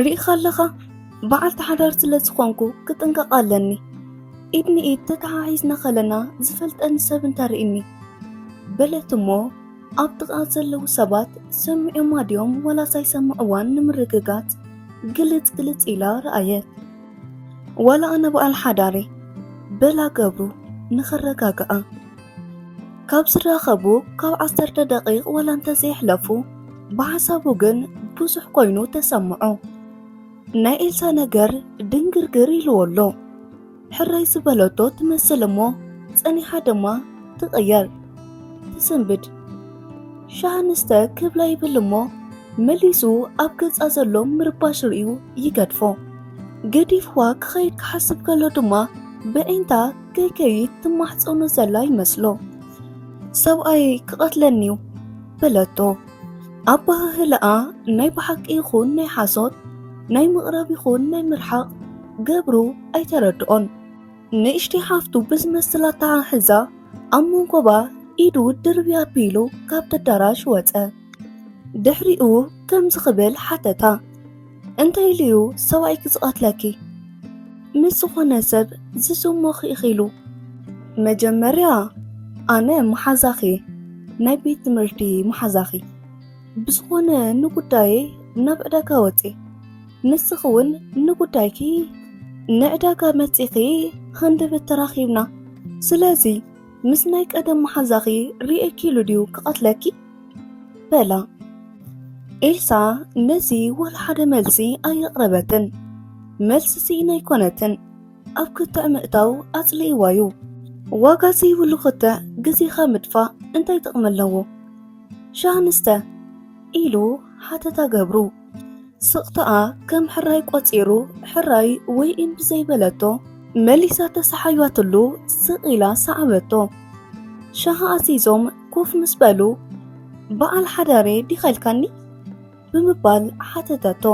ርኢኻ ኣለኻ፣ በዓልቲ ሓዳር ስለ ዝኾንኩ ክጥንቀቕ ኣለኒ። ኢድ ንኢድ ተተሓሒዝና ከለና ዝፈልጠኒ ሰብ እንተርእኒ፣ በለት እሞ፣ ኣብ ጥቓ ዘለዉ ሰባት ሰሚዖማ ድዮም ዋላስ ኣይሰምዕዋን ንምርግጋጽ ግልጽ ግልጽ ኢላ ረኣየት። ዋላ ኣነ በዓል ሓዳር እየ፣ በላ ገብሩ ንኸረጋግኣ። ካብ ዝራኸቡ ካብ ዓሰርተ ደቂቕ ዋላ እንተዘየሕለፉ፣ ብሓሳቡ ግን ብዙሕ ኮይኑ ተሰምዖ። ናይ ኤልሳ ነገር ድንግርግር ኢልዎ ኣሎ። ሕራይ ዝበለቶ ትመስል እሞ፣ ጸኒሓ ድማ ትቕየር፣ ትስንብድ። ሻሃ ንስተ ክብላ ይብል እሞ፣ መሊሱ ኣብ ገጻ ዘሎ ምርባሽ ርእዩ ይገድፎ። ገዲፍዋ ክኸይድ ክሓስብ ከሎ ድማ፣ ብዒንታ ከይከይድ ትማሕጸኖ ዘላ ይመስሎ። ሰብኣይ ክቐትለኒዩ በለቶ። ኣባሃህላኣ ናይ ብሓቂ ይኹን ናይ ሓሶት፣ ናይ ምቕራብ ይኹን ናይ ምርሓቕ ገብሩ ኣይተረድኦን። ንእሽተይ ሓፍቱ ብዝመስል ኣተሓሕዛ ኣብ መንጎባ ኢዱ ድርብያ ኣቢሉ ካብቲ ኣዳራሽ ወጸ። ድሕሪኡ ከምዚ ክብል ሓተታ፣ "እንታይ ኢሉ'ዩ ሰብኣይኪ ዝቐትለኪ? ምስ ዝኾነ ሰብ ዝስሞ ክኢኺ ኢሉ?" "መጀመርያ ኣነ መሓዛኺ፣ ናይ ቤት ትምህርቲ መሓዛኺ። ብዝኾነ ንጉዳየይ ናብ ዕዳጋ ወጺ፣ ንስኺ እውን ንጉዳይኪ ንዕዳጋ መጺኺ ሃንደበት ተራኺብና። ስለዚ ምስ ናይ ቀደም መሓዛኺ ርኤኪ ኢሉ ድዩ ክቐትለኪ?" በላ። ኤልሳ ነዚ ወላ ሓደ መልሲ ኣየቕረበትን። መልሲ ስኢና ኣይኮነትን። ኣብ ክትዕ ምእታው ኣጽሊእዋዩ። "ዋጋ ዘይብሉ ክትዕ ግዜኻ ምጥፋእ እንታይ ጥቕሚ ኣለዎ? ሻሂ ንስተ?" ኢሉ ሓተታ ገብሩ። ስቕታኣ ከም ሕራይ ቆጺሩ፣ ሕራይ ወይ እምቢ ዘይበለቶ፣ መሊሳ ተሰሓያትሉ ስቕ ኢላ ሰዓበቶ። ሻሂ ኣዚዞም ኮፍ ምስ በሉ፣ "በዓል ሓዳሬ ዲኻ ኢልካኒ?" ብምባል ሓተተቶ።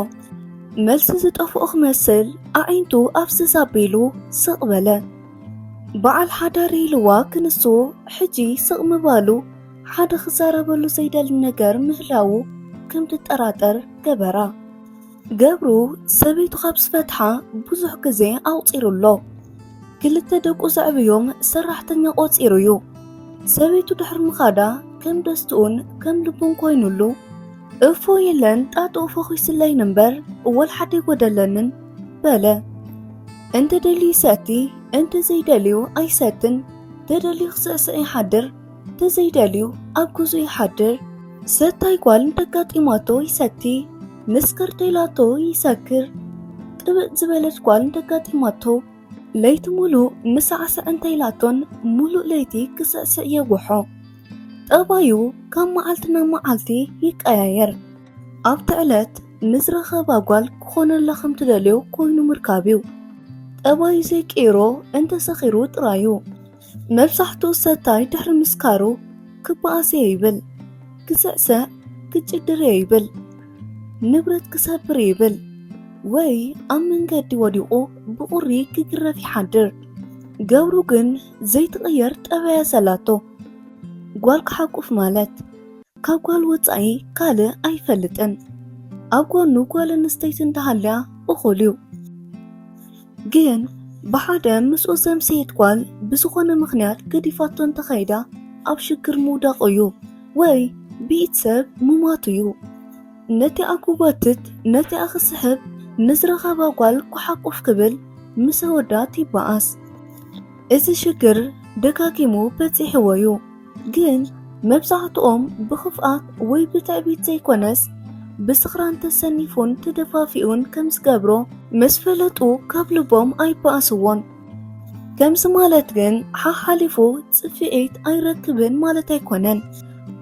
መልሲ ዝጠፍኦ ክመስል ኣዒንቱ ኣፍስስ ኣቢሉ ስቕ በለ። በዓል ሓዳር ኢልዋ ክንሱ ሕጂ ስቕ ምባሉ ሓደ ክዛረበሉ ዘይደሊ ነገር ምህላዉ ከም ትጠራጠር ገበራ። ገብሩ ሰበይቱ ካብ ዝፈትሓ ብዙሕ ግዜ ኣቑጺሩ ኣሎ። ክልተ ደቁ ዘዕብዮም ሰራሕተኛ ቆጺሩ እዩ። ሰበይቱ ድሕሪ ምኻዳ ከም ደስትኡን ከም ልቡን ኮይኑሉ፣ "እፎ የለን ጣጥኡ ፈኺስለይን እምበር ወላ ሓደ ኣይጎደለንን" በለ። እንተ ደልዩ ይሰቲ፣ እንተ ዘይደልዩ ኣይሰትን። ተደልዩ ክስዕስዕ ይሓድር፣ ተዘይደልዩ ኣብ ገዝኡ ይሓድር። ሰታይ ጓል እንተጋጢማቶ ይሰቲ፣ ንስከር ተይላቶ ይሰክር። ጥብጥ ዝበለት ጓል እንተጋጢማቶ፣ ለይቲ ሙሉእ ንሳዕስዕ እንተይላቶን ሙሉእ ለይቲ ክስዕስዕ የጉሖ። ጠባዩ ካብ መዓልቲ ናብ መዓልቲ ይቀያየር። ኣብቲ ዕለት ንዝረኸባ ጓል ክኾነላ ከም ትደልዮ ኮይኑ ምርካብ እዩ። ጠባዩ ዘይቀይሮ እንተሰኺሩ ጥራዩ። መብዛሕትኡ ሰታይ ድሕሪ ምስካሩ ክበኣስ እየ ይብል፣ ክስዕስዕ ክጭድር እየ ይብል፣ ንብረት ክሰብር እየ ይብል፣ ወይ ኣብ መንገዲ ወዲቑ ብቑሪ ክግረፍ ይሓድር። ገብሩ ግን ዘይትቕየር ጠባያ ዘላቶ ጓል ክሓቁፍ ማለት ካብ ጓል ወጻኢ ካልእ ኣይፈልጥን። ኣብ ጎኑ ጓል ኣንስተይቲ እንተሃልያ እኹል እዩ። ግን ብሓደ ምስኡ ዘምሰየት ጓል ብዝኾነ ምኽንያት ገዲፋቶ እንተኸይዳ ኣብ ሽግር ምውዳቑ እዩ፣ ወይ ብኢድ ሰብ ምማቱ እዩ። ነቲኣ ክጎትት፣ ነቲኣ ክስሕብ፣ ንዝረኸባ ጓል ክሓቁፍ ክብል ምስ ኣወዳት ይበኣስ። እዚ ሽግር ደጋጊሙ በጺሕዎ እዩ። ግን መብዛሕትኦም ብኽፍኣት ወይ ብትዕቢት ዘይኮነስ፣ ብስኽራን ተሰኒፉን ተደፋፊኡን ከም ዝገብሮ ምስ ፈለጡ ካብ ልቦም ኣይበኣስዎን። ከምዚ ማለት ግን ሓሓሊፉ ጽፍዒት ኣይረክብን ማለት ኣይኮነን።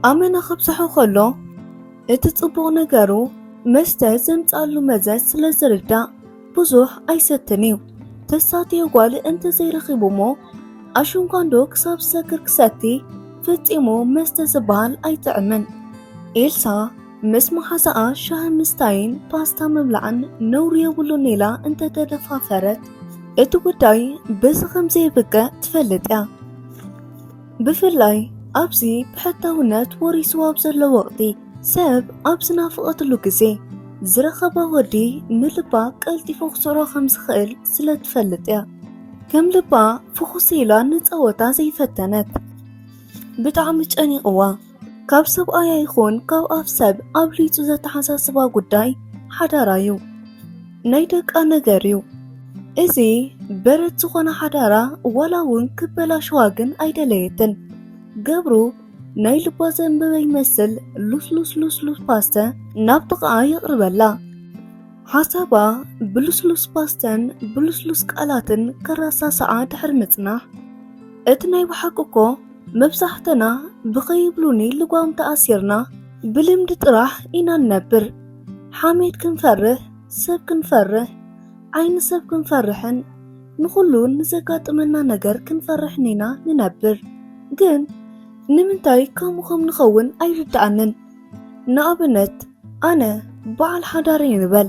ኣመና ክብዝሖ ከሎ፣ እቲ ጽቡቕ ነገሩ መስተ ዘምጽኣሉ መዘዝ ስለ ዝርዳእ ብዙሕ ኣይሰትን እዩ። ተሳትዮ ጓል እንተዘይረኺቡ እሞ ኣሽንኳንዶ ክሳብ ዝሰክር ክሰቲ ፈጺሙ መስተ ዝበሃል ኣይጥዕምን። ኤልሳ ምስ መሓዛኣ ሻሂ ምስታይን ፓስታ ምብላዕን ነውሪ የብሉን ኢላ እንተተደፋፈረት፣ እቲ ጉዳይ በዚ ከም ዘይብቅዕ ትፈልጥ እያ። ብፍላይ ኣብዚ ብሕታውነት ወሪስዎ ኣብ ዘሎ ወቕቲ፣ ሰብ ኣብ ዝናፍቐትሉ ግዜ፣ ዝረኸባ ወዲ ንልባ ቀልጢፉ ክስዕሮ ከም ዝኽእል ስለ ትፈልጥ እያ። ከም ልባ ፍኹስ ኢላ ንጸወታ ዘይፈተነት። ብጣዕሚ ጨኒቕዋ። ካብ ሰብኣያ ይኹን ካብ ኣፍ ሰብ ኣብሊጹ ዘተሓሳስባ ጉዳይ ሓዳራ እዩ። ናይ ደቃ ነገር እዩ። እዚ በረት ዝኾነ ሓዳራ ዋላ እውን ክበላሸዋ ግን ኣይደለየትን። ገብሩ ናይ ልባ ዘንበበ ይመስል ሉስሉስ ሉስሉስ ፓስተ ናብ ጥቓኣ የቕርበላ። ሓሳባ ብሉስሉስ ፓስተን ብሉስሉስ ቃላትን ከረሳስዓ ድሕሪ ምጽናሕ፣ እቲ ናይ ብሓቂ እኮ መብዛሕትና ብኸይብሉኒ ልጓም ተኣሲርና ብልምዲ ጥራሕ ኢና ንነብር። ሓሜት ክንፈርሕ፣ ሰብ ክንፈርሕ፣ ዓይኒ ሰብ ክንፈርሕን ንኹሉ ንዘጋጥመና ነገር ክንፈርሕን ኢና ንነብር። ግን ንምንታይ ከምኡ ከም ንኸውን ኣይርድኣንን። ንኣብነት ኣነ በዓል ሓዳር እየ ንበል፣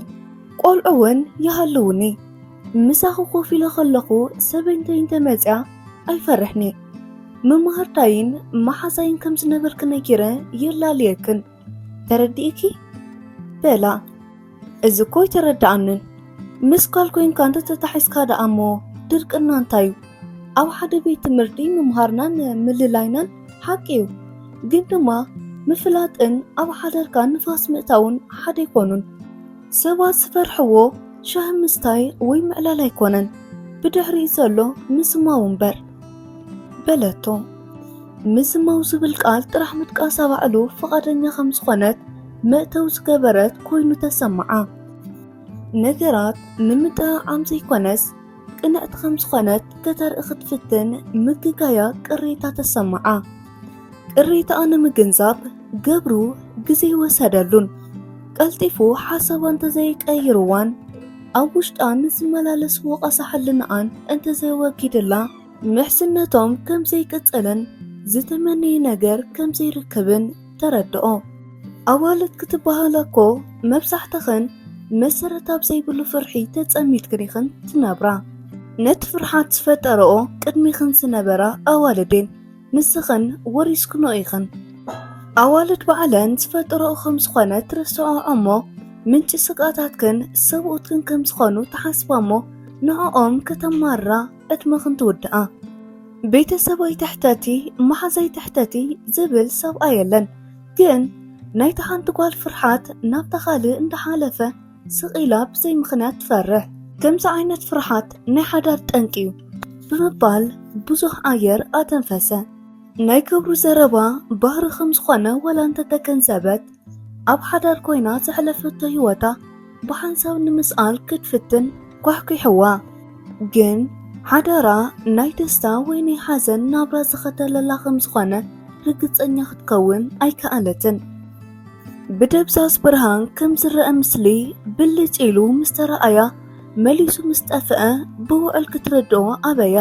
ቆልዑ እውን ይሃልውኒ። ምሳኺ ኮፍ ኢለ ከለኹ ሰበይተይ እንተመፅያ ኣይፈርሕን እየ። መማህርታይን መሓዛይን ከም ዝነበርኪ ነጊረ የላልየክን። ተረዲእኪ? በላ። እዚ እኮ ኣይተረድኣንን። ምስ ጓል ኮይንካ እንተተታሒዝካ ደኣ እሞ ድርቅና እንታይ እዩ? ኣብ ሓደ ቤት ትምህርቲ ምምሃርናን ምልላይናን ሓቂ እዩ። ግን ድማ ምፍላጥን ኣብ ሓዳርካ ንፋስ ምእታውን ሓደ ኣይኮኑን። ሰባት ዝፈርሕዎ ሻሂ ምስታይ ወይ ምዕላል ኣይኮነን። ብድሕሪኡ ዘሎ ምዝማው እምበር። በለቶ። ምዝማው ዝብል ቃል ጥራሕ ምጥቃሳ ባዕሉ ፍቓደኛ ከም ዝኾነት መእተዊ ዝገበረት ኮይኑ ተሰምዓ። ነገራት ንምጥዕዓም ዘይኮነስ ቅንዕቲ ከም ዝኾነት ከተርኢ ክትፍትን ምግጋያ ቅሬታ ተሰምዓ። ቅሬታኣ ንምግንዛብ ገብሩ ግዜ ወሰደሉን ቀልጢፉ ሓሳባ እንተዘይቀይርዋን ኣብ ውሽጣ ንዝመላለስ ወቐሳ ሕልናኣን እንተዘይወጊድላ ምሕዝነቶም ከም ዘይቅጽልን ዝተመነየ ነገር ከም ዘይርክብን ተረድኦ። ኣዋልድ ክትበሃላ እኮ መብዛሕትኽን መሰረት ኣብ ዘይብሉ ፍርሒ ተጸሚድክን ኢኽን ትነብራ። ነቲ ፍርሓት ዝፈጠረኦ ቅድሚኽን ዝነበራ ኣዋልድ እየን። ንስኽን ወሪስክንኦ ኢኽን። ኣዋልድ ባዕለን ዝፈጠረኦ ከም ዝኾነ ትርስዖ እሞ ምንጪ ስግኣታትክን ሰብኡትክን ከም ዝኾኑ ትሓስባ እሞ ንዕኦም ከተማርራ ዕድመኽን ትውድኣ። ቤተሰብ ኣይትሕተቲ፣ መሓዛ ኣይትሕተቲ ዝብል ሰብኣይ የለን። ግን ናይታ ሓንቲ ጓል ፍርሓት ናብታ ካልእ እንዳሓለፈ ስቕ ኢላ ብዘይ ምኽንያት ትፈርሕ። ከምዚ ዓይነት ፍርሓት ናይ ሓዳር ጠንቂ እዩ ብምባል ብዙሕ ኣየር ኣተንፈሰ። ናይ ገብሩ ዘረባ ባህሪ ከም ዝኾነ ዋላ እንተተገንዘበት፣ ኣብ ሓዳር ኮይና ዘሕለፈቶ ህይወታ ብሓንሳብ ንምስኣል ክትፍትን ኳሕኲሕዋ። ግን ሓዳራ ናይ ደስታ ወይ ናይ ሓዘን ናብራ ዝኸተለላ ከም ዝኾነ ርግጸኛ ክትከውን ኣይከኣለትን። ብደብዛዝ ብርሃን ከም ዝረአ ምስሊ ብልጭ ኢሉ ምስ ተረኣያ፣ መሊሱ ምስ ጠፍአ ብውዕል ክትርድኦ ኣበያ።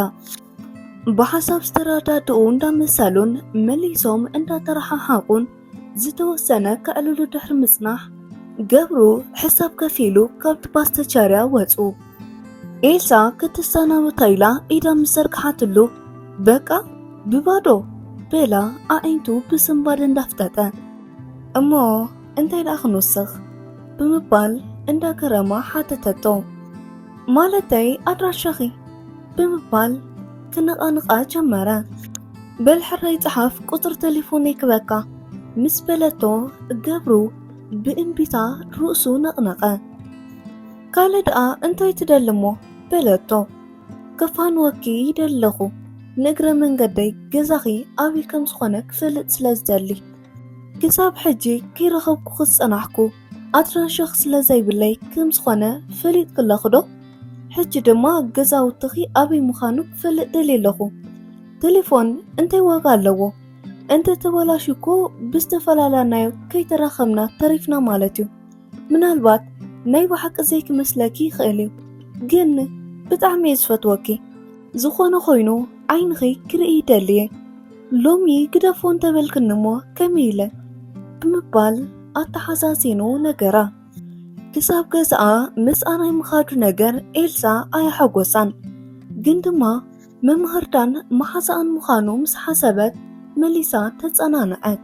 ብሓሳብ ዝተረዳድኡ እንዳመሰሉን መሊሶም እንዳተረሓሓቑን ዝተወሰነ ከዕልሉ ድሕሪ ምጽናሕ፣ ገብሩ ሕሳብ ከፊሉ ካብቲ ፓስተቸርያ ወጹ። ኤልሳ ክትሰናበታ ኢላ ኢዳ ምስ ዘርግሓትሉ፣ በቃ ብባዶ በላ ኣዒንቱ ብስንባደ እንዳፍጠጠ። እሞ እንታይ ደኣ ክንውስኽ? ብምባል እንዳገረማ ሓተተቶ። ማለተይ ኣድራሻኺ? ብምባል ክነቓንቓ ጀመረ። በል ሕራይ ጸሓፍ፣ ቁጽሪ ተሌፎነይ ክበካ ምስ በለቶ፣ ገብሩ ብእምቢታ ርእሱ ነቕነቐ። ካልእ ደኣ እንታይ ትደሊ እሞ? በለቶ። ከፋንወኪ ይደለኹ፣ ንእግረ መንገደይ ገዛኺ ኣበይ ከም ዝኾነ ክፈልጥ ስለ ዝደሊ። ክሳብ ሕጂ ከይረኸብኩኺ ዝጸናሕኩ ኣድራሻኺ ስለ ዘይብለይ ከም ዝኾነ ፈሊጥኪ ኣለኺ ዶ? ሕጂ ድማ ገዛውትኺ ኣበይ ምዃኑ ክፈልጥ ደልየ ኣለኹ። ቴሌፎን እንታይ ዋጋ ኣለዎ? እንተ ተበላሽዩ እኮ ብዝተፈላለናዮ ከይተራኸብና ተሪፍና ማለት እዩ። ምናልባት ናይ ብሓቂ ዘይክመስለኪ ይኽእል እዩ፣ ግን ብጣዕሚ እየ ዝፈትወኪ። ዝኾነ ኮይኑ ዓይንኺ ክርኢ ይደሊ እየ። ሎሚ ግደፎ እንተበልክኒ እሞ ከመይ ኢለ? ብምባል ኣተሓዛዚኑ ነገራ። ክሳብ ገዝኣ ምስኣ ናይ ምኻዱ ነገር ኤልሳ ኣየሐጎሳን። ግን ድማ መማህርታን መሓዛኣን ምዃኑ ምስ ሓሰበት መሊሳ ተጸናንዐት።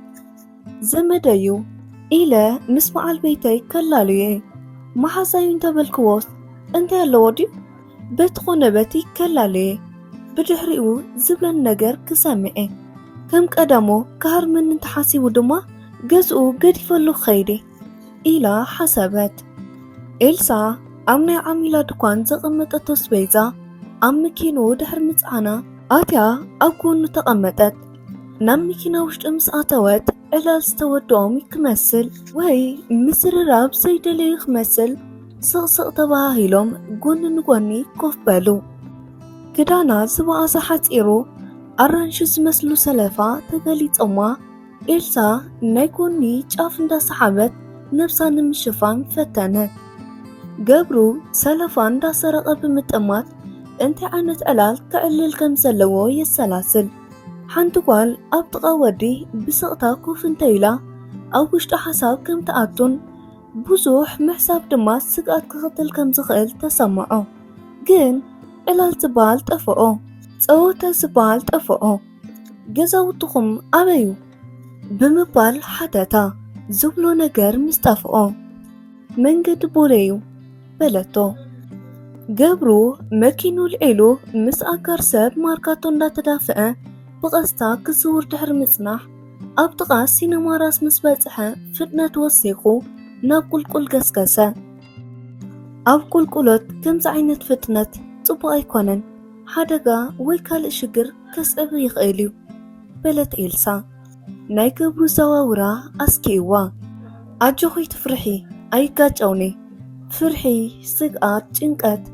ዘመደዩ ኢለ ምስ በዓል ቤተይ ከላልዮ እየ። መሓዛዩ እንተበልክዎስ እንታይ ኣለዎ ድዩ? በቲ ኮነ በቲ ከላለየ፣ ብድሕሪኡ ዝብለን ነገር ክሰምዕ እየ። ከም ቀደሞ ክሃርመኒ እንተሓሲቡ ድማ ገዝኡ ገዲፈሉ ክኸይድ እየ ኢላ ሓሰበት። ኤልሳ ኣብ ናይ ዓሚላ ድኳን ዘቐመጠቶ ኣስቤዛ ኣብ መኪንኡ ድሕሪ ምጽዓና ኣትያ ኣብ ጎኑ ተቐመጠት። ናብ መኪና ውሽጢ ምስ ኣተወት ዕላል ዝተወድኦም ክመስል ወይ ምዝርራብ ዘይደለዩ ክመስል ስቕስቕ ተባሃሂሎም ጎኒ ንጎኒ ኮፍ በሉ። ክዳና ዝበኣሰ ሓጺሩ ኣራንሺ ዝመስሉ ሰለፋ ተገሊጾማ ኤልሳ ናይ ጎኒ ጫፍ እንዳሰሓበት ነብሳ ንምሽፋን ፈተነት። ገብሩ ሰለፋ እንዳሰረቐ ብምጥማት እንታይ ዓይነት ዕላል ክዕልል ከም ዘለዎ የሰላስል። ሓንቲ ጓል ኣብ ጥቓ ወዲ ብስቕታ ኮፍ እንተ ኢላ ኣብ ውሽጡ ሓሳብ ከም ትኣቱን ብዙሕ ምሕሳብ ድማ ስግኣት ክኸተል ከም ዝኽእል ተሰምዖ። ግን ዕላል ዝበሃል ጠፍኦ፣ ጸወታ ዝበሃል ጠፍኦ። ገዛውትኹም ኣበይ እዩ? ብምባል ሓተታ። ዝብሎ ነገር ምስ ጠፍኦ። መንገዲ ቦሌ እዩ በለቶ። ገብሩ መኪኑ ልዒሉ ምስ ኣጋር ሰብ ማርካቶ እንዳተዳፍአ ብቐስታ ክዝውር ድሕሪ ምጽናሕ ኣብ ጥቓ ሲነማ ራስ ምስ በጽሐ ፍጥነት ወሲኹ ናብ ቁልቁል ገስገሰ። ኣብ ቁልቁሎት ከምዚ ዓይነት ፍጥነት ጽቡቕ ኣይኮነን፣ ሓደጋ ወይ ካልእ ሽግር ከስዕብ ይኽእል እዩ በለት ኤልሳ። ናይ ገብሩ ዘዋውራ ኣስኪእዋ። ኣጆኺ ትፍርሒ ኣይጋጨውኒ። ፍርሒ፣ ስግኣት፣ ጭንቀት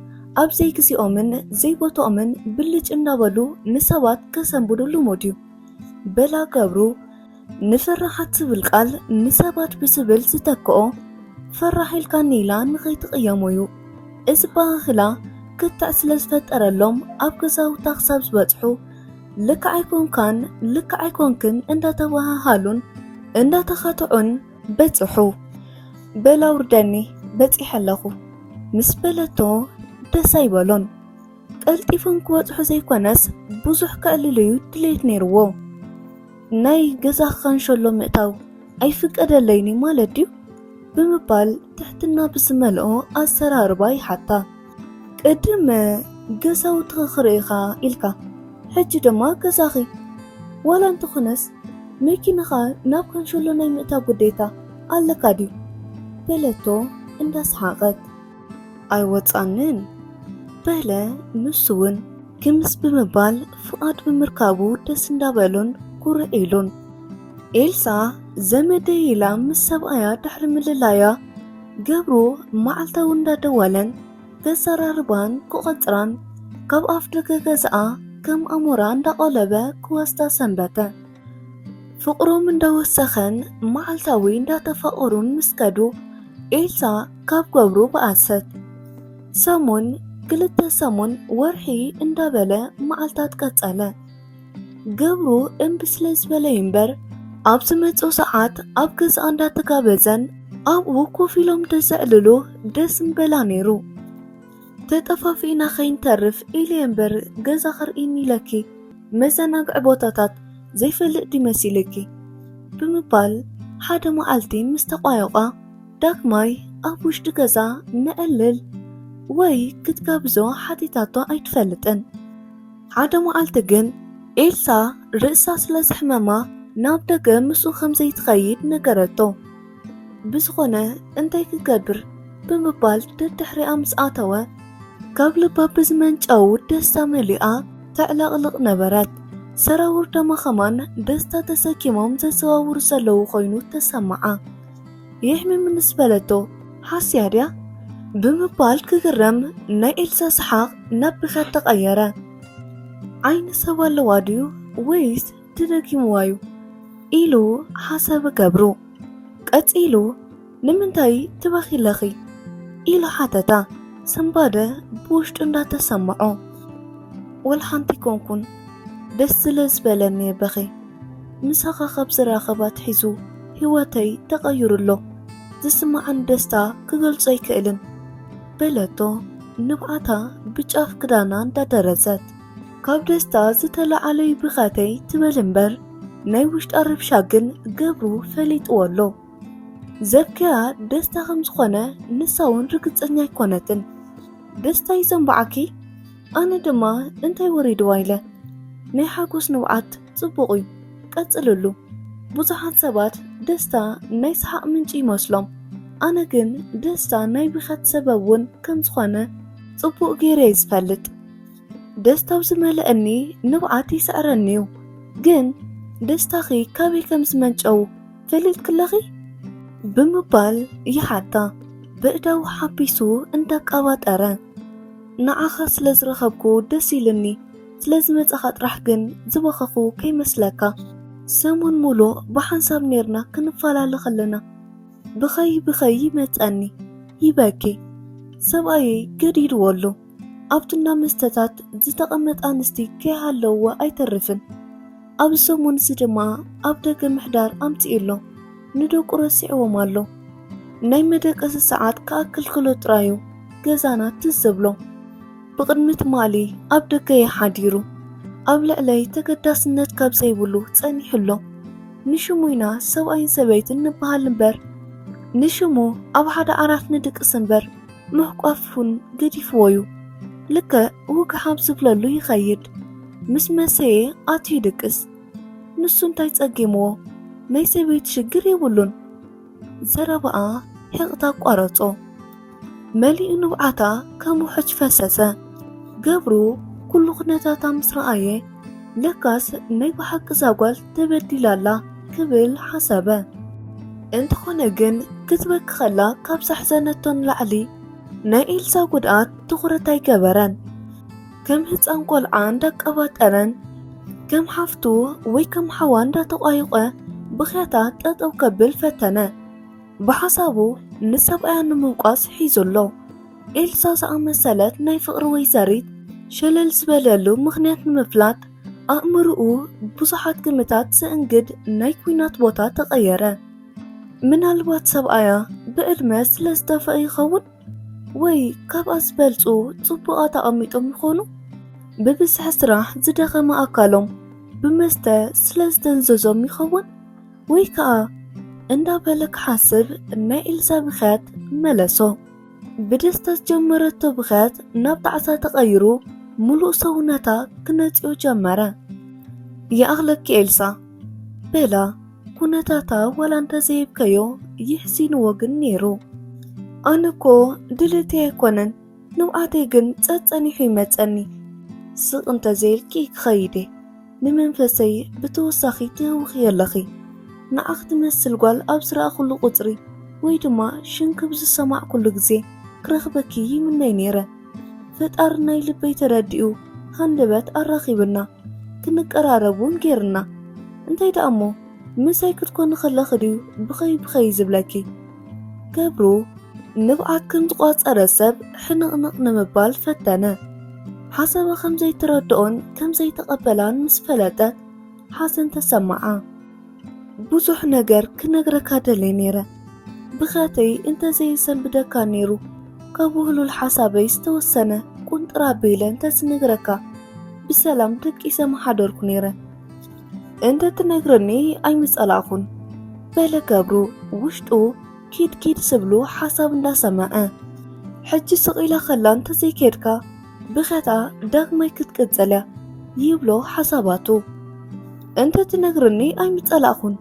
ኣብ ዘይግዜኦምን ዘይቦቶኦምን ብልጭ እንዳበሉ ንሰባት ከሰንብዱ ልሙድ እዩ በላ ገብሩ። ንፈራሓት ትብል ቃል ንሰባት ብዝብል ዝተክኦ ፈራሕ ኢልካኒ ኢላ ንኸይትቕየሞ እዩ። እዚ ኣበሃህላ ክትዕ ስለ ዝፈጠረሎም ኣብ ገዛውታ ክሳብ ዝበጽሑ ልክዕ ኣይኮንካን ልክዕ ኣይኮንክን እንዳተበሃሃሉን እንዳተኻትዑን በጽሑ። በል ኣውርደኒ በጺሐ ኣለኹ ምስ በለቶ ደስ ኣይበሎን። ቀልጢፎም ክበጽሑ ዘይኮነስ ብዙሕ ከዕልልዩ ድሌት ነይርዎ። ናይ ገዛኻ ካንሸሎ ምእታው ኣይፍቀደለይን እዩ ማለት ድዩ? ብምባል ትሕትና ብዝመልኦ ኣዘራርባ ይሓታ። ቅድም ገዛውትኺ ክርኢ ኢኻ ኢልካ፣ ሕጂ ድማ ገዛኺ። ዋላ እንተኾነስ መኪናኻ ናብ ካንሸሎ ናይ ምእታው ግዴታ ኣለካ ድዩ? በለቶ እንዳሰሓቐት። ኣይወጻንን በለ። ንሱ እውን ክምስ ብምባል ፍቓድ ብምርካቡ ደስ እንዳበሎን ኩርዕ ኢሉን። ኤልሳ ዘመደይ ኢላ ምስ ሰብኣያ ድሕሪ ምልላያ ገብሩ መዓልታዊ እንዳደወለን ከዘራርባን ክቖጽራን ካብ ኣፍ ደገ ገዛኣ ከም ኣሞራ እንዳቖለበ ክወስዳ ሰንበተ። ፍቕሮም እንዳወሰኸን መዓልታዊ እንዳተፋቐሩን ምስ ከዱ ኤልሳ ካብ ገብሩ በኣሰት። ሰሙን፣ ክልተ ሰሙን፣ ወርሒ እንዳበለ መዓልታት ቀጸለ። ገብሩ እምቢ ስለ ዝበለ እዩ እምበር ኣብ ዝመጽኡ ሰዓት ኣብ ገዛኣ እንዳተጋበዘን ኣብኡ ኮፍ ኢሎም ደስ ዘዕልሉ ደስ ምበላ ነይሩ። ተጠፋፊእና ከይንተርፍ ኢለ እምበር ገዛ ክርእይኒ ኢለኪ መዘናግዒ ቦታታት ዘይፈልጥ ድዩ መሲልኪ? ብምባል ሓደ መዓልቲ ምስ ተቋየቋ ዳግማይ ኣብ ውሽጢ ገዛ ነዕልል ወይ ክትጋብዞ ሓቲታቶ ኣይትፈልጥን። ሓደ መዓልቲ ግን ኤልሳ ርእሳ ስለ ዘሕመማ ናብ ደገ ምስኡ ከም ዘይትኸይድ ነገረቶ። ብዝኾነ እንታይ ክገብር ብምባል ደድሕሪኣ ምስ ኣተወ ካብ ልባ ብዝመንጨው ደስታ መሊኣ ተዕለቕልቕ ነበረት። ሰራውር ደማ ኸማን ደስታ ተሰኪሞም ዘዘዋውሩ ዘለዉ ኮይኑ ተሰምዓ። የሕምም ምስ በለቶ ሓስያ ድያ? ብምባል ክግረም ናይ ኤልሳ ሰሓቕ ናብ ብኸት ተቐየረ። ዓይኒ ሰብ ኣለዋ ድዩ ወይስ ተደጊምዋ እዩ? ኢሉ ሓሰበ ገብሩ። ቀጺሉ ንምንታይ ትበኺ ኣለኺ? ኢሉ ሓተታ ስንባደ ብውሽጡ እንዳተሰምዖ። ወላ ሓንቲ ኣይኮንኩን ደስ ስለ ዝበለኒ እየ በኺ። ምሳኻ ካብ ዝራኸብ ኣትሒዙ ህይወተይ ተቐይሩ ኣሎ። ዝስምዓኒ ደስታ ክገልጾ ኣይክእልን በለቶ ንብዓታ ብጫፍ ክዳና እንዳደረዘት። ካብ ደስታ ዝተለዓለ እዩ ብኸተይ ትበል እምበር ናይ ውሽጣ ረብሻ ግን ገብሩ ፈሊጥዎ ኣሎ። ዘብክያ ደስታ ከም ዝኾነ ንሳ እውን ርግጸኛ ኣይኮነትን። ደስታ ይዘንባዓኪ? ኣነ ድማ እንታይ ወሪድዋ ኢለ። ናይ ሓጎስ ንብዓት ጽቡቕ እዩ፣ ቀጽልሉ። ብዙሓት ሰባት ደስታ ናይ ሰሓቕ ምንጪ ይመስሎም። ኣነ ግን ደስታ ናይ ብኽያት ሰበብ እውን ከም ዝኾነ ጽቡቕ ገይረ እየ ዝፈልጥ። ደስታው ዝመልአኒ ንብዓት ይስዕረኒ እዩ። ግን ደስታኺ ካበይ ከም ዝመንጨው ፈሊጥክለኺ? ብምባል ይሓታ፣ ብእዳው ሓቢሱ እንዳቃባጠረ። ንዓኻ ስለ ዝረኸብኩ ደስ ኢልኒ፣ ስለ ዝመጻኻ ጥራሕ ግን ዝበኸኹ ከይመስለካ። ሰሙን ሙሉእ ብሓንሳብ ኔርና ክንፈላለ ከለና ብኸይ ብኸይ ይመጸኒ፣ ይበኪ። ሰብኣየይ ገዲድዎ ኣሎ። ኣብቲ እንዳ መስተታት ዝተቐመጣ ኣንስቲ ከይሃለውዎ ኣይተርፍን። ኣብዚ ሰሙን እዚ ድማ ኣብ ደገ ምሕዳር ኣምጺኡ ኣሎ። ንደቁ ረሲዕዎም ኣሎ። ናይ መደቀሲ ሰዓት ክኣክል ከሎ ጥራዩ ገዛና ትዝ ዝብሎ። ብቕድሚ ትማሊ ኣብ ደገ እየ ሓዲሩ። ኣብ ልዕለይ ተገዳስነት ካብ ዘይብሉ ጸኒሑ ኣሎ። ንሽሙ ኢና ሰብኣይን ሰበይትን ንበሃል እምበር፣ ንሽሙ ኣብ ሓደ ዓራት ንድቅስ እምበር፣ ምሕቋፍ እውን ገዲፍዎ እዩ። ልክዕ ውግሓ ኣብ ዝብለሉ ይኸይድ። ምስ መሰየ ኣትዩ ይድቅስ። ንሱ እንታይ ጸጊምዎ? ናይ ሰበይቲ ሽግር የብሉን። ዘረባኣ ሒቕታ ኣቋረጾ። መሊኡ ንብዓታ ከም ውሑጅ ፈሰሰ። ገብሩ ኩሉ ኩነታታ ምስ ረኣየ፣ ለካስ ናይ ብሓቂ እዛ ጓል ተበዲላ ኣላ ክብል ሓሰበ። እንተኾነ ግን ክትበኪ ከላ ካብ ዘሕዘነቶ ንላዕሊ ናይ ኤልሳ ጉድኣት ትኹረት ኣይገበረን። ከም ህጻን ቆልዓ እንዳቀባጠረን ከም ሓፍቱ ወይ ከም ሓዋ እንዳተቋየቖ ብኽያታ ጠጠው ከብል ፈተነ። ብሓሳቡ ንሰብኣያ ንምውቃስ ሒዙ ኣሎ። ኤልሳ ዝኣመሰለት ናይ ፍቕሪ ወይዘሪት ሸለል ዝበለሉ ምኽንያት ንምፍላጥ ኣእምርኡ ብዙሓት ግምታት ዘእንግድ ናይ ኲናት ቦታ ተቐየረ። ምናልባት ሰብኣያ ብዕድመ ስለ ዝደፍአ ይኸውን? ወይ ካብኣ ዝበልጹ ጽቡቓት ኣቐሚጦም ይኾኑ? ብብዝሒ ስራሕ ዝደኸመ ኣካሎም ብመስተ ስለ ዝደንዘዞም ይኸውን? ወይ ከኣ እንዳበለ ክሓስብ ናይ ኤልሳ ብኽያት መለሶ። ብደስታ ዝጀመረቶ ብኽያት ናብ ጣዕሳ ተቐይሩ ምሉእ ሰውነታ ክነጽዮ ጀመረ። ይኣኽለኪ ኤልሳ፣ በላ። ኩነታታ ዋላ እንተዘይብከዮ የሕዚንዎ ግን ነይሩ። ኣነ እኮ ድሌተይ ኣይኮነን፣ ንብዓተይ ግን ጸጸኒሑ ይመጸኒ። ስቕ እንተዘይልኪ ክኸይድ እየ። ንመንፈሰይ ብተወሳኺ ትህውኺ ኣለኺ። ንዓኺ ትመስል ጓል ኣብ ዝረኣኹሉ ቁጽሪ ወይ ድማ ሽምኪ ብዝሰማዕኩሉ ግዜ ክረኽበኪ ይምነይ ነይረ። ፈጣሪ ናይ ልበይ ተረዲኡ ሃንደበት ኣራኺብና። ክንቀራረብ እውን ጌርና። እንታይ ደኣ እሞ ምሳይ ክትኮኒ ከለኺ ድዩ ብኸይ ብኸይ ዝብለኪ? ገብሩ ንብዓት ከም ዝቋጸረ ሰብ ሕንቕንቕ ንምባል ፈተነ። ሓሳባ ከም ዘይተረድኦን ከም ዘይተቐበላን ምስ ፈለጠት ሓዘን ተሰማዓ። ብዙሕ ነገር ክነግረካ ደልየ ነይረ። ብኽያተይ እንተዘየሰንብደካ ነይሩ፣ ካብ ውህሉል ሓሳበይ ዝተወሰነ ቁንጥር ኣቢለ እንተዝነግረካ፣ ብሰላም ደቂሰ ምሓደርኩ ነይረ። እንተትነግረኒ ኣይምጸላእኹን፣ በለ ገብሩ ውሽጡ ኪድ ኪድ ዝብሉ ሓሳብ እንዳሰመዐ። ሕጂ ስቕ ኢላ ከላ እንተዘይከድካ፣ ብኽያታ ዳግማይ ክትቅጽል እያ፣ ይብሎ ሓሳባቱ። እንተትነግርኒ ኣይምጸላእኹን፣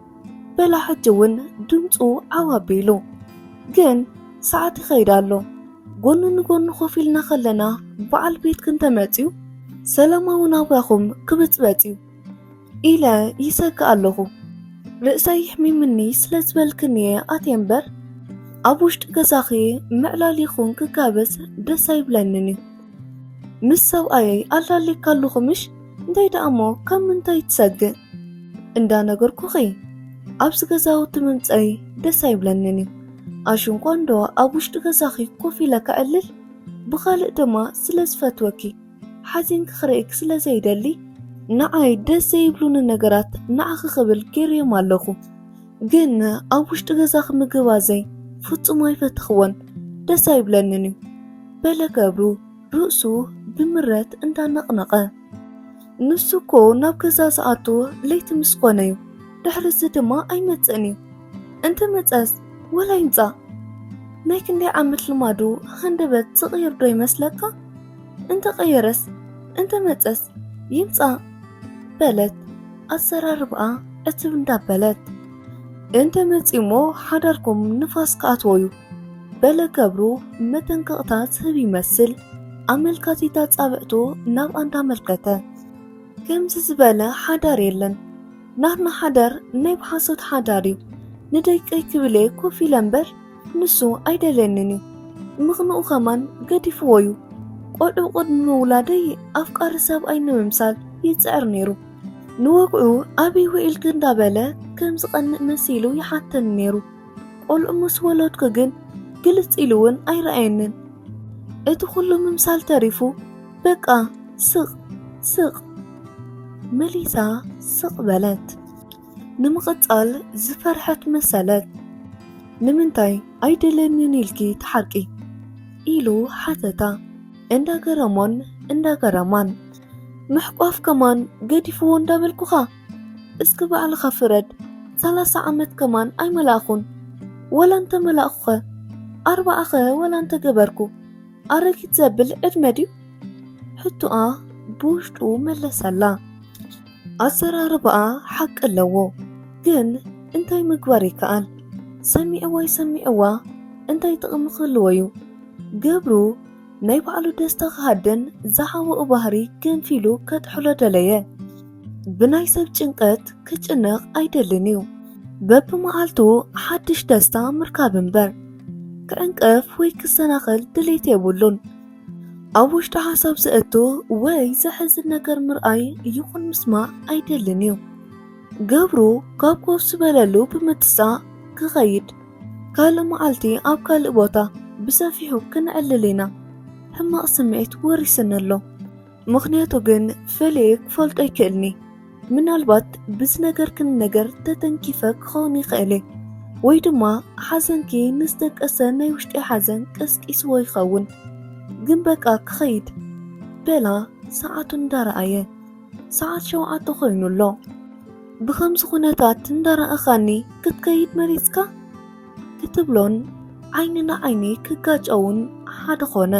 በላ ሕጂ እውን ድምጹ ዓው ኣቢሉ። ግን ሰዓት ይኸይድ ኣሎ። ጎኒ ንጎኒ ኮፍ ኢልና ከለና በዓል ቤትኪ እንተመጺኡ ሰላማዊ ናብራኹም ክብጽበጽ እዩ ኢለ ይሰግእ ኣለኹ። ርእሰይ የሕሚምኒ ስለ ዝበልክኒ እየ ኣትየ እምበር፣ ኣብ ውሽጢ ገዛኺ ምዕላል ይኹን ክጋበዝ ደስ ኣይብለንን እዩ። ምስ ሰብኣየይ ኣላሊካ ኣለኹ ምሽ? እንታይ ደኣ እሞ ካብ ምንታይ ትሰግእ? እንዳነገርኩኺ ኣብዚ ገዛውቲ ምምጸይ ደስ ኣይብለንን እዩ። ኣሽንኳ እንዶ ኣብ ውሽጢ ገዛኺ ኮፍ ኢለ ከዕልል፣ ብኻልእ ድማ ስለ ዝፈትወኪ፣ ሓዚንኪ ክርእየኪ ስለ ዘይደሊ፣ ንዓይ ደስ ዘይብሉኒ ነገራት ንዓኺ ክብል ገይረዮም ኣለኹ። ግን ኣብ ውሽጢ ገዛኺ ምግባዘይ ፍጹም ኣይፈተኽዎን፣ ደስ ኣይብለንን እዩ፣ በለ ገብሩ ርእሱ ብምረት እንዳነቕነቐ። ንሱ እኮ ናብ ገዛ ዝኣቱ ለይቲ ምስ ኮነ እዩ፣ ድሕሪ እዚ ድማ ኣይመጽእን እዩ። እንተመጸስ ወላ ይምጻእ፣ ናይ ክንደይ ዓመት ልማዱ ሃንደበት ዝቕይር ዶ ይመስለካ? እንተ ቀየረስ፣ እንተ መጸስ ይምጻእ፣ በለት ኣዘራርባኣ ዕትብ እንዳበለት። እንተ መጺሞ ሓዳርኩም ንፋስ ክኣትዎ እዩ፣ በለ ገብሩ መጠንቀቕታ ዝህብ ይመስል ኣመልካቲት ኣጻብዕቱ ናብኣ እንዳመልከተ። ከምዚ ዝበለ ሓዳር የለን። ናትና ሓዳር ናይ ብሓሶት ሓዳር እዩ። ንደቂቀይ ክብል እየ ኮፍ ኢለ እምበር ንሱ ኣይደልየንን እዩ። ምኽንኡ ከማን ገዲፍዎ እዩ። ቆልዑ ቅድሚ ምውላደይ ኣፍቃሪ ሰብኣይ ንምምሳል ይጽዕር ነይሩ። ንወግዑ ኣበይ ውዒልኪ እንዳበለ ከም ዝቐንእ መሲሉ ይሓተኒ ነይሩ። ቆልዑ ምስ ወለድኩ ግን ግልጽ ኢሉ እውን ኣይረኣየንን። እቲ ኩሉ ምምሳል ተሪፉ በቃ ስቕ ስቕ። መሊሳ ስቕ በለት። ንምቕጻል ዝፈርሐት መሰለት። ንምንታይ ኣይደለንን ኢልኪ ትሓርቂ? ኢሉ ሓተታ እንዳገረሞን እንዳገረማን። ምሕቋፍ ከማን ገዲፍዎ እንዳበልኩኻ? እስኪ ባዕልኻ ፍረድ። ሰላሳ ዓመት ከማን ኣይመላእኹን። ወላ እንተ መላእኹኸ? ኣርባዓኸ ወላ እንተ ገበርኩ? ኣረጊት ዘብል ዕድመ ድዩ? ሕቶኣ ብውሽጡ መለሰላ። ኣዘራርባኣ ሓቂ ኣለዎ፣ ግን እንታይ ምግባር ይከኣል? ሰሚዕዋ ይሰሚዕዋ እንታይ ጥቕሚ ክህልዎ እዩ? ገብሩ ናይ ባዕሉ ደስታ ክሃድን ዝሓወኡ ባህሪ ገንፊሉ ከጥሕሎ ደለየ። ብናይ ሰብ ጭንቀት ክጭነቕ ኣይደልን እዩ። በብመዓልቱ ሓድሽ ደስታ ምርካብ እምበር፣ ክዕንቀፍ ወይ ክሰናኸል ድሌት የብሉን። ኣብ ውሽጡ ሓሳብ ዘእቱ ወይ ዘሕዝን ነገር ምርኣይ ይኹን ምስማዕ ኣይደልን እዩ። ገብሩ ካብ ኮፍ ዝበለሉ ብምትሳእ ክኸይድ፣ ካልእ መዓልቲ ኣብ ካልእ ቦታ ብሰፊሑ ክንዕልል ኢና። ሕማቕ ስምዒት ወሪስኒ ኣሎ። ምኽንያቱ ግን ፈልየ ክፈልጦ ኣይክእልኒ። ምናልባት ብዝነገርክኒ ነገር ተተንኪፈ ክኸውን ይኽእል እየ፣ ወይ ድማ ሓዘንኪ ንዝደቀሰ ናይ ውሽጢ ሓዘን ቀስቂስዎ ይኸውን። ግን በቃ ክኸይድ፣ በላ ሰዓቱ እንዳረኣየ። ሰዓት ሸውዓተ ኮይኑ ኣሎ። ብኸምዚ ኩነታት እንዳረኣኻኒ ክትከይድ መሪጽካ? ክትብሎን ዓይኒ ንዓይኒ ክጋጨውን ሓደ ኾነ።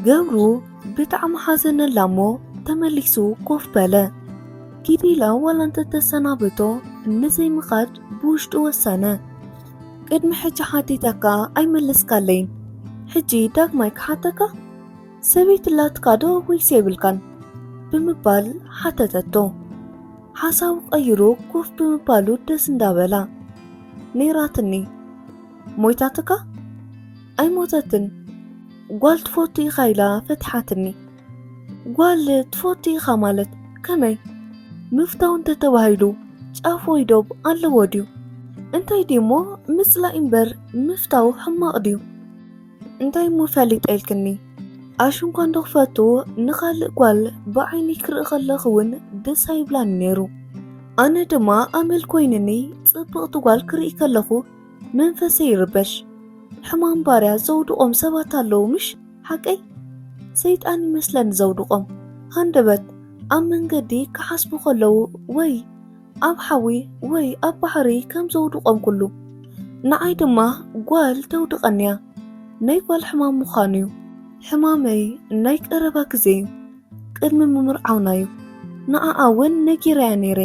ገብሩ ብጣዕሚ ሓዘነላ እሞ ተመሊሱ ኮፍ በለ። ኪድ ኢላ ዋላ እንተተሰናብቶ ንዘይምኻድ ብውሽጡ ወሰነ። ቅድሚ ሕጂ ሓቲተካ ኣይመለስካለይን፣ ሕጂ ዳግማይ ክሓተካ? ሰበይቲ ኣላትካ ዶ ወይስ የብልካን? ብምባል ሓተተቶ። ሓሳቡ ቀይሩ ኮፍ ብምባሉ ደስ እንዳበላ። ነይራትኒ። ሞይታትካ? ኣይሞተትን። ጓል ትፈቱ ኢኻ ኢላ ፈቲሓትኒ። ጓል ትፈቱ ኢኻ ማለት ከመይ? ምፍታው እንተተባሂሉ ጫፍ ወይ ዶብ ኣለዎ ድዩ? እንታይ ድዩሞ ምጽላእ እምበር ምፍታው ሕማቕ ድዩ? እንታይ እሞ ፈሊጠ ኢልክኒ? ኣሽንኳ እንዶ ክፈቱ ንኻልእ ጓል ብዓይኒ ክርኢ ከለኹ እውን ደስ ኣይብላኒ ነይሩ። ኣነ ድማ ኣመል ኮይንኒ ጽብቕቲ ጓል ክርኢ ከለኹ መንፈሰይ ይርበሽ። ሕማም ባርያ ዘውድቖም ሰባት ኣለዉ ምሽ ሓቀይ? ሰይጣን ይመስለኒ ዘውድቖም። ሃንደበት ኣብ መንገዲ ክሓስቡ ከለዉ ወይ ኣብ ሓዊ ወይ ኣብ ባሕሪ ከም ዘውድቖም ኩሉ ንዓይ ድማ ጓል ተውድቐንያ። ናይ ጓል ሕማም ምዃኑ እዩ። ሕማመይ ናይ ቀረባ ግዜ እዩ። ቅድሚ ምምርዓውና እዩ። ንዓኣ እውን ነጊረያ ነይረ።